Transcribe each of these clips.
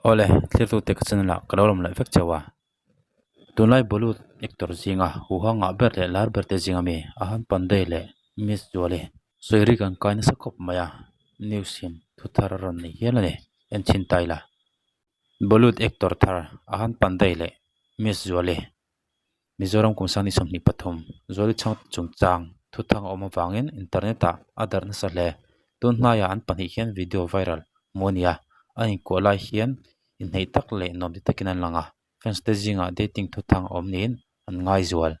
Awle, thiltute ka channel ah ka lo lawm leh vek chauh a. Tunlai Bollywood actor zinga huha ngah ber leh lar ber te zinga mi Ahan Pandey leh Miss Zuali sawi ri kan kai nasa khawp mai a, news in thu thar a rawn nei hial a ni, en chhin ta ila. Bollywood actor thar Ahan Pandey leh Miss Zuali Mizoram kum sang ni 23 Zuali chhang chungchang thuthang a awm avangin internet ah a darh nasa hle. Tun hnaiah an pahnih hian video viral hmuh a ni a, an inkuah lai hian inhneih tak leh nuam ti takin an lang a, fans te zingah dating thuthang a awm niin an ngai zual.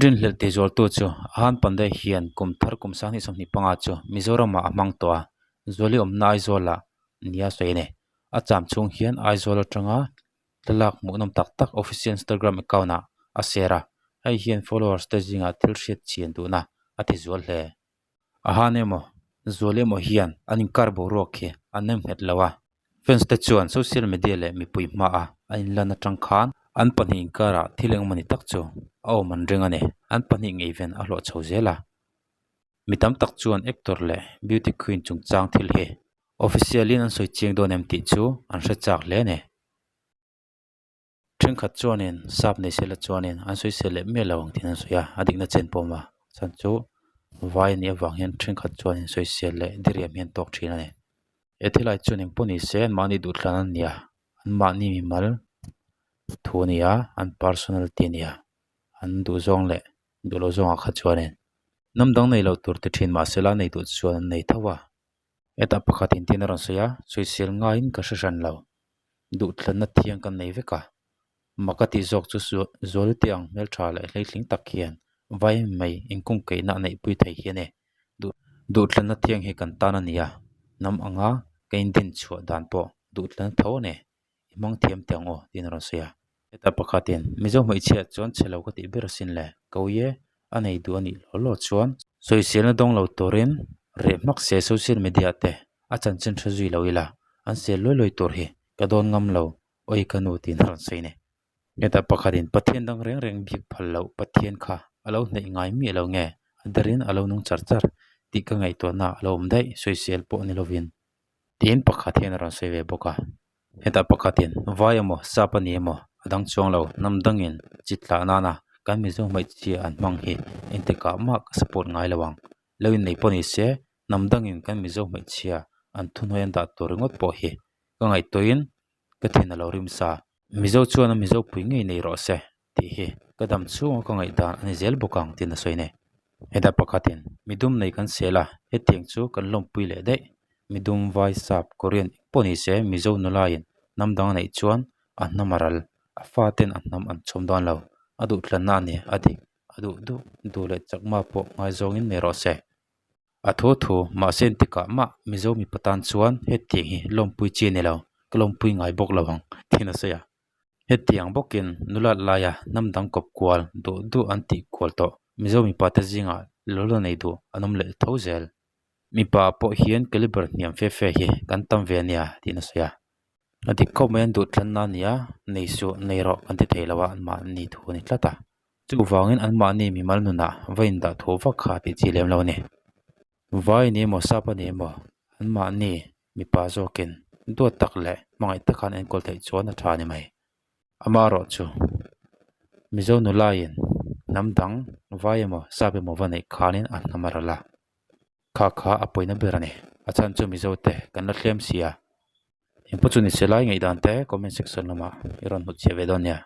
Rinhlelh ti zualtu chu Ahan Pandey hian kum thar kum sang 25 chu Mizoramah a hmang tawh a, Zuali awmna Aizawlah nia sawi a ni. A cham chhung hian Aizawl atanga Thlalak hmuhnawm tak tak official Instagram account ah a share a, hei hian followers te zingah thil hriat chhian duhna a ti zual hle. A han emaw, zual emaw hian an inkar boruak hi an nem nghet lo a, fans te chuan social media leh mipui hmaah an inlan atang khan an pahnih inkarah thil engmawni tak chu a awm an ring a ni. An pahnih ngeiven a hlawh chho zel a. Mi tam tak chuan actor leh beauty queen chungchang thil hi official in an sawi chiang dawn em tih chu an hre chak hle a ni. Thenkhat chuanin sap nei sela chuanin an sawi sel leh miah lo ang tiin an sawi a, a dikna chen pawh a awm a, chhan chu vai a nih avang hian thenkhat chuanin sawisel leh diriam hi an tawk thin a ni. He thilai chuan engpawh ni se anmahni duhthlan an ni a, anmahni mimal thu a ni a, an personality a ni a, an duhzawng leh duh loh zawngah kha chuanin hnam dang nei lo tur ti thin mahsela nei duh chuan an nei tho a. Hetah pakhat in tin a rawn sawi a, sawisel ngaiin ka hre hran lo. Duhthlanna thiang kan nei vek a, mak a tih zawk chu Zualte ang hmeltha leh hleitling tak hian vai mai inkungkaihna a neihpui thei hi a ni. Duhthlanna thiang hi kan tan a ni a, hnam anga ka indin chhuah dan pawh duhthlanna tho a ni. I hmang thiam teh ang aw tiin a rawn sawi a. Hetah pakhatin Mizo hmeichhia chuan chhe lo ka tih ber asin le, ko i e, a nei duh a nih hlawl hlawl chuan sawiselna dawng lo turin reh hmak se social media te a chanchin hre zui lo ila an sel luai luai tur hi ka dawn ngam lo awi ka nu tiin a rawn sawi a ni. Hetah pakhatin Pathian dang reng reng bik phal loh Pathian kha a lo hnaih ngai miah lo nge a darin a lo nung char char tih ka ngaihtuahna a lo awm daih sawisel pawh ni lovin tiin pakhat hian a rawn sawi ve bawk a. Hetah pakhatin vai emaw sap a ni emaw a dang chuang lo hnam dangin chi tlah nana kan Mizo hmeichhia an hmang hi engtikah mah ka support ngai lo ang. Lo innei pawh ni se hnam dangin kan Mizo hmeichhia an thuhnuai an dah tur ringawt pawh hi ka ngaihtuahin ka thin a lo rim sa. Mizo chuan a Mizo pui ngei nei rawh se tih hi ka dam chhunga ka ngaihdan a ni zel bawk ang tiin a sawi a ni. Hetah pakhatin midum nei kan sel a, hetiang chu kan lawmpui leh daih. Midum vai sap Korean eng pawh ni se Mizo nulain hnam dang a neih chuan a hnam a ral, a faten a hnam an chhawm dawn lo. A duhthlanna a ni, a dik, a duh duh, duh leh chakma pawh ngaizawngin nei rawh se. A thu thu, mahse engtikah mah Mizo mipa tan chuan hetiang hi lawmpui chi a ni lo, ka lawmpui ngai bawk lo ang, tiin a sawi a. Hetiang bawkin nulat laia hnam dang kawp kual duh duh an tih kual tawh Mizo mipa te zingah lo la nei duh an awm leh tho zel. Mipa pawh hian caliber hniam fe fe hi kan tam ve ania tiin a sawi a. A dik khawp mai an duh tlanna a nia, nei suh nei rawh kan ti thei lo a, anmahni thu a ni tlat a. Chuvangin anmahni mimal nunah va indah thu vak kha tih chi lem lo a ni. Vai a ni emaw sap a ni emaw anmahni mipa zawkin duat tak leh hmangaih taka an enkawl theih chuan a tha a ni mai. Amaherawhchu Mizo nulain hnam dang vai emaw sap emaw va neih khanin a hnam a ral a, kha kha a pawina ber a ni. A chhan chu Mizo te kan la tlem si a. Engpawh chu ni se lai ngaihdan te comment section lamah i rawn hmu chhiah ve dawn nia.